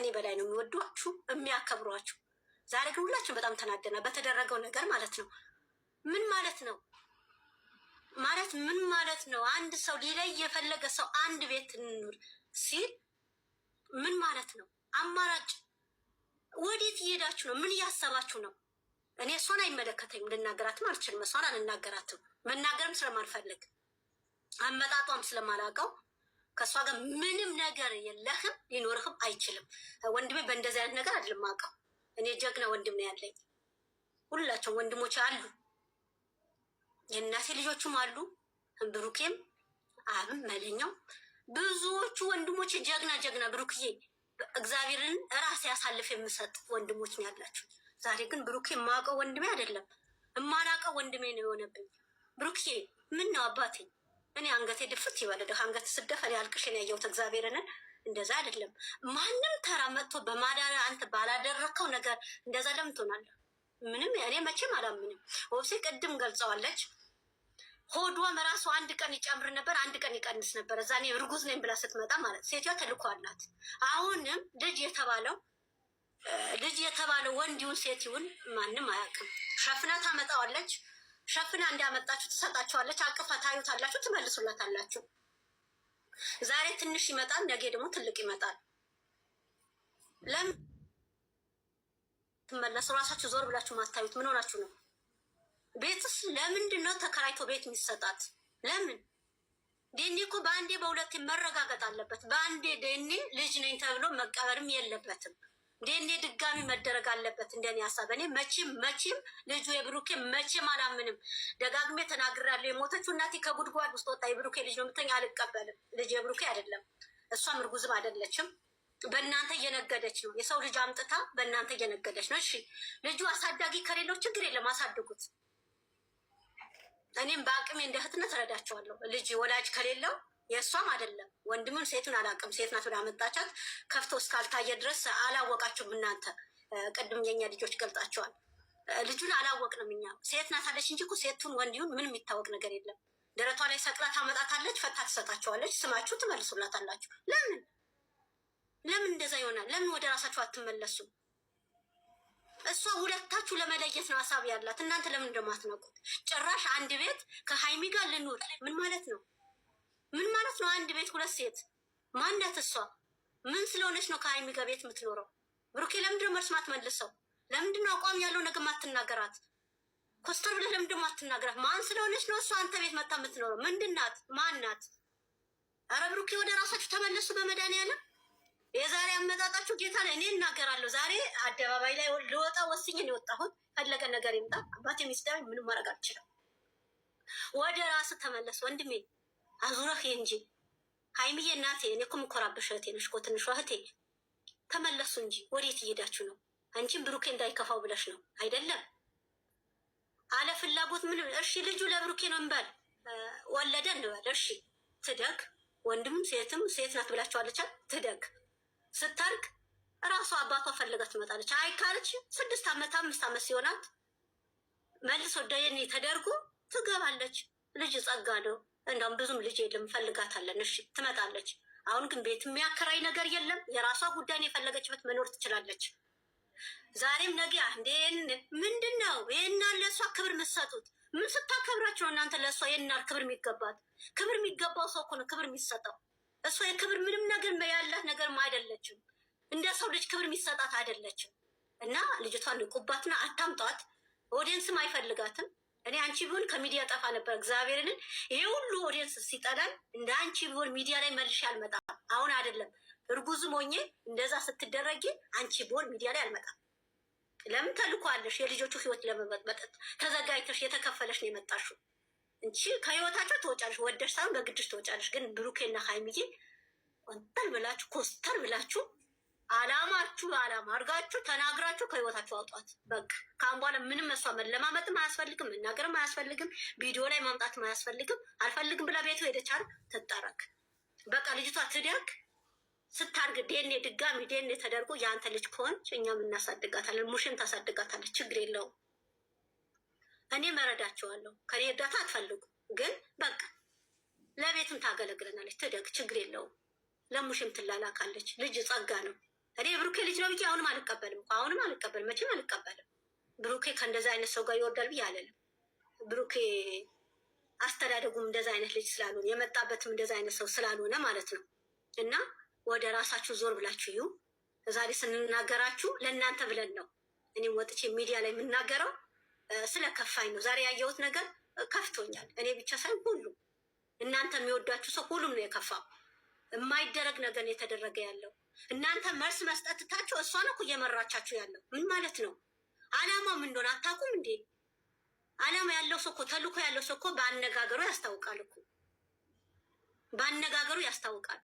ከኔ በላይ ነው የሚወዷችሁ የሚያከብሯችሁ። ዛሬ ግን ሁላችን በጣም ተናደናል በተደረገው ነገር ማለት ነው። ምን ማለት ነው? ማለት ምን ማለት ነው? አንድ ሰው ሊለይ የፈለገ ሰው አንድ ቤት እንኑር ሲል ምን ማለት ነው? አማራጭ ወዴት እየሄዳችሁ ነው? ምን እያሰባችሁ ነው? እኔ እሷን አይመለከተኝም፣ ልናገራትም አልችልም። እሷን አልናገራትም፣ መናገርም ስለማልፈልግ አመጣጧም ስለማላውቀው ከእሷ ጋር ምንም ነገር የለህም፣ ሊኖርህም አይችልም። ወንድሜ በእንደዚህ አይነት ነገር አይደለም አውቀው። እኔ ጀግና ወንድም ነው ያለኝ። ሁላቸውም ወንድሞች አሉ፣ የእናቴ ልጆችም አሉ፣ ብሩኬም አብም መለኛው ብዙዎቹ ወንድሞች ጀግና ጀግና ብሩክዬ እግዚአብሔርን ራሴ ያሳልፍ የምሰጥ ወንድሞች ነው ያላችሁ። ዛሬ ግን ብሩኬ የማውቀው ወንድሜ አይደለም፣ የማላውቀው ወንድሜ ነው የሆነብኝ። ብሩኬ ምን ነው አባቴ፣ እኔ አንገቴ ድፍት ይበል፣ አንገት ስደፈ ያልቅሽን ያየሁት እግዚአብሔርን። እንደዛ አይደለም። ማንም ተራ መጥቶ በማዳራ አንተ ባላደረከው ነገር እንደዛ ለምን ትሆናለህ? ምንም እኔ መቼም አላምንም። ወብሴ ቅድም ገልጸዋለች። ሆዷም ራሱ አንድ ቀን ይጨምር ነበር፣ አንድ ቀን ይቀንስ ነበር። እዛ እኔ እርጉዝ ነኝ ብላ ስትመጣ ማለት ሴትዮዋ ተልኮ አላት። አሁንም ልጅ የተባለው ልጅ የተባለው ወንድ ይሁን ሴት ይሁን ማንም አያውቅም። ሸፍና ታመጣዋለች። ሸፍና እንዳመጣችሁ ትሰጣችኋለች። አቅፋ ታዩታላችሁ፣ ትመልሱላታላችሁ። ዛሬ ትንሽ ይመጣል፣ ነገ ደግሞ ትልቅ ይመጣል። ለምን ትመለሱ? ራሳችሁ ዞር ብላችሁ ማታዩት ምን ሆናችሁ ነው? ቤትስ ለምንድን ነው ተከራይቶ ቤት የሚሰጣት? ለምን ዴኒ እኮ በአንዴ በሁለቴ መረጋገጥ አለበት። በአንዴ ዴኒ ልጅ ነኝ ተብሎ መቀበርም የለበትም። ዴኒ ድጋሚ መደረግ አለበት። እንደኔ ሀሳብ እኔ መቼም መቼም ልጁ የብሩኬ መቼም አላምንም። ደጋግሜ ተናግራለሁ። የሞተችው እናቴ ከጉድጓድ ውስጥ ወጣ የብሩኬ ልጅ ነው የምትለኝ አልቀበልም። ልጅ የብሩኬ አይደለም። እሷም እርጉዝም አይደለችም። በእናንተ እየነገደች ነው። የሰው ልጅ አምጥታ በእናንተ እየነገደች ነው። እሺ ልጁ አሳዳጊ ከሌለው ችግር የለም፣ አሳድጉት። እኔም በአቅሜ እንደ እህትነት እረዳቸዋለሁ። ልጅ ወላጅ ከሌለው የእሷም አይደለም ወንድምም ሴቱን አላውቅም። ሴት ናት ብላ አመጣቻት። ከፍቶ እስካልታየ ድረስ አላወቃችሁም እናንተ። ቅድም የኛ ልጆች ገልጣቸዋል። ልጁን አላወቅንም እኛ። ሴት ናት አለች እንጂ እኮ ሴቱን ወንድ ይሁን ምንም የሚታወቅ ነገር የለም። ደረቷ ላይ ሰቅላ ታመጣታለች፣ ፈታ ትሰጣቸዋለች። ስማችሁ ትመልሱላታላችሁ። ለምን ለምን እንደዛ ይሆናል? ለምን ወደ ራሳችሁ አትመለሱም? እሷ ሁለታችሁ ለመለየት ነው ሀሳብ ያላት። እናንተ ለምን እንደማትነቁት? ጭራሽ አንድ ቤት ከሀይሚ ጋር ልኑር ምን ማለት ነው? ምን ማለት ነው? አንድ ቤት ሁለት ሴት ማናት እሷ? ምን ስለሆነች ነው ከሀይሚ ጋር ቤት የምትኖረው? ብሩኬ ለምንድን ነው መልስ ማትመልሰው? ለምንድን ነው አቋም ያለው ነገር ማትናገራት? ኮስተር ብለህ ለምንድን ነው ማትናገራት? ማን ስለሆነች ነው እሷ አንተ ቤት መታ የምትኖረው? ምንድን ናት? ማን ናት? ኧረ ብሩኬ ወደ ራሳችሁ ተመለሱ በመድኃኒዓለም። የዛሬ አመጣጣችሁ ጌታ ላይ እኔ እናገራለሁ። ዛሬ አደባባይ ላይ ልወጣ ወስኜ ነው የወጣሁት። ፈለገ ነገር ይምጣ፣ አባቴ ሚስዳዊ ምንም ማድረግ አልችልም። ወደ ራስ ተመለስ ወንድሜ፣ አዙረህ እንጂ ሀይሚዬ እናቴ፣ እኔ እኮ የምኮራብሽ እህቴ ነሽ እኮ ትንሿ እህቴ። ተመለሱ እንጂ ወዴት እየሄዳችሁ ነው? አንቺም ብሩኬ እንዳይከፋው ብለሽ ነው አይደለም? አለ ፍላጎት ምን እሺ፣ ልጁ ለብሩኬ ነው እንበል፣ ወለደ እንበል፣ እሺ፣ ትደግ። ወንድምም ሴትም ሴት ናት ብላችኋለች፣ ትደግ ስታርግ እራሷ አባቷ ፈልጋ ትመጣለች። አይ ካለች 6 ዓመት 5 ዓመት ሲሆናት መልሶ ደኔ ተደርጎ ትገባለች። ልጅ ጸጋ ነው። እንደውም ብዙም ልጅ የለም ፈልጋታለን። እሺ ትመጣለች። አሁን ግን ቤት የሚያከራይ ነገር የለም። የራሷ ጉዳይን የፈለገችበት መኖር ትችላለች። ዛሬም ነገ እንዴን ምንድን ነው ይህና ለእሷ ክብር የምትሰጡት? ምን ስታከብራቸው ነው እናንተ ለእሷ ይህናል ክብር የሚገባት? ክብር የሚገባው ሰው እኮ ነው ክብር የሚሰጠው። እሷ የክብር ምንም ነገር ያላት ነገር አይደለችም። እንደ ሰው ልጅ ክብር የሚሰጣት አይደለችም። እና ልጅቷን ንቁባትና አታምጧት። audience ም አይፈልጋትም። እኔ አንቺ ቢሆን ከሚዲያ ጠፋ ነበር። እግዚአብሔርን ይሄ ሁሉ audience ሲጠላን እንደ አንቺ ቢሆን ሚዲያ ላይ መልሼ አልመጣም። አሁን አይደለም እርጉዝም ሆኜ እንደዛ ስትደረጊ አንቺ ቢሆን ሚዲያ ላይ አልመጣም። ለምን ተልኳለሽ? የልጆቹ ህይወት ለመበጥበጥ ተዘጋጅተሽ የተከፈለሽ ነው የመጣሽው እንቺ ከህይወታቸው ትወጫለሽ፣ ወደሽ ሳይሆን በግድሽ ትወጫለሽ። ግን ብሩኬና ሀይሚዬ ቆንጠል ብላችሁ ኮስተር ብላችሁ አላማችሁ አላማ አድርጋችሁ ተናግራችሁ ከህይወታችሁ አውጧት። በቃ ከአሁን በኋላ ምንም እሷ መለማመጥም አያስፈልግም፣ መናገርም አያስፈልግም፣ ቪዲዮ ላይ ማምጣትም አያስፈልግም። አልፈልግም ብላ ቤቱ ሄደች አይደል? ትጠረግ በቃ ልጅቷ ትደግ። ስታርግ ዴኔ ድጋሚ ዴኔ ተደርጎ የአንተ ልጅ ከሆነች እኛም እናሳድጋታለን፣ ሙሽም ታሳድጋታለች። ችግር የለውም። እኔ መረዳቸዋለሁ። ከኔ እርዳታ አትፈልጉ፣ ግን በቃ ለቤትም ታገለግለናለች። ትደግ፣ ችግር የለውም። ለሙሽም ትላላካለች። ልጅ ጸጋ ነው። እኔ ብሩክ የብሩኬ ልጅ ነው ብዬ አሁንም አልቀበልም፣ አሁንም አልቀበልም፣ መቼም አልቀበልም። ብሩኬ ከእንደዛ አይነት ሰው ጋር ይወርዳል ብዬ አለልም። ብሩኬ አስተዳደጉም እንደዛ አይነት ልጅ ስላልሆነ የመጣበትም እንደዛ አይነት ሰው ስላልሆነ ማለት ነው። እና ወደ ራሳችሁ ዞር ብላችሁ እዩ። ዛሬ ስንናገራችሁ ለእናንተ ብለን ነው። እኔም ወጥቼ ሚዲያ ላይ የምናገረው ስለከፋኝ ነው። ዛሬ ያየሁት ነገር ከፍቶኛል። እኔ ብቻ ሳይሆን ሁሉም እናንተ የሚወዳችሁ ሰው ሁሉም ነው የከፋው። የማይደረግ ነገር የተደረገ ያለው እናንተ መልስ መስጠት ትታችሁ እሷን እኮ እየመራቻችሁ ያለው ምን ማለት ነው? አላማው ምን እንደሆነ አታውቁም እንዴ? አላማ ያለው ሰው እኮ ተልእኮ ያለው ሰው እኮ በአነጋገሩ ያስታውቃል እኮ በአነጋገሩ ያስታውቃል።